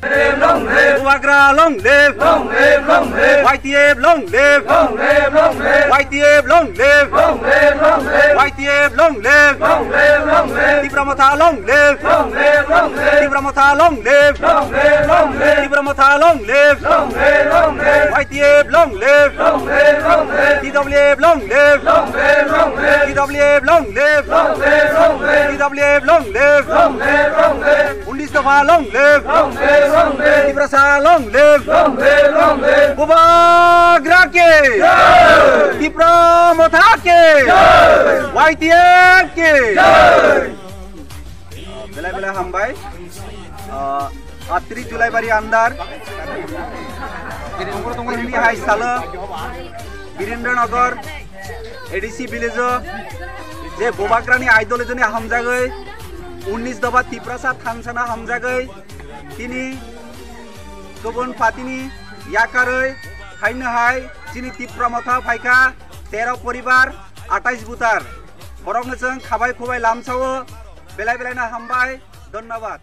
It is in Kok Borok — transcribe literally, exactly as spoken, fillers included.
Bubagra long live! Long live, long live! Y T F long live! Long live, long live! Y T F long live! Long live, long live! Y T F long live! Long live, long live! Tipra Motha long live! Long live, long live! Tipra Motha long live! Long live, long live! Tipra Motha long live! Long live, long live! Y T F long live! Long live, long live! T W F long live! Long live, long live! T W F long live! Long live, long live! T W F long live! Long live, long live! Unis dopha long live! Long live, long live! Tiprasa long live! Long live, long live! Bubagra ke! Jai! Tipra Motha ke! Jai! Y T F ke! Jai! Belai belai hambai. Ah, atri Julai bari andar. Ini hai salo Birendra Nagar A D C village o je Bubagrani ideology ni hamjagwi unis doba Tiprasa thansana hamjagwi tini kubun party ni yakarwi haino hai chini Tipra Motha phaikha tero poribar atais butar. Borokno chwng khabai khubai lamsao belai belai no hambai. Dhonnobad.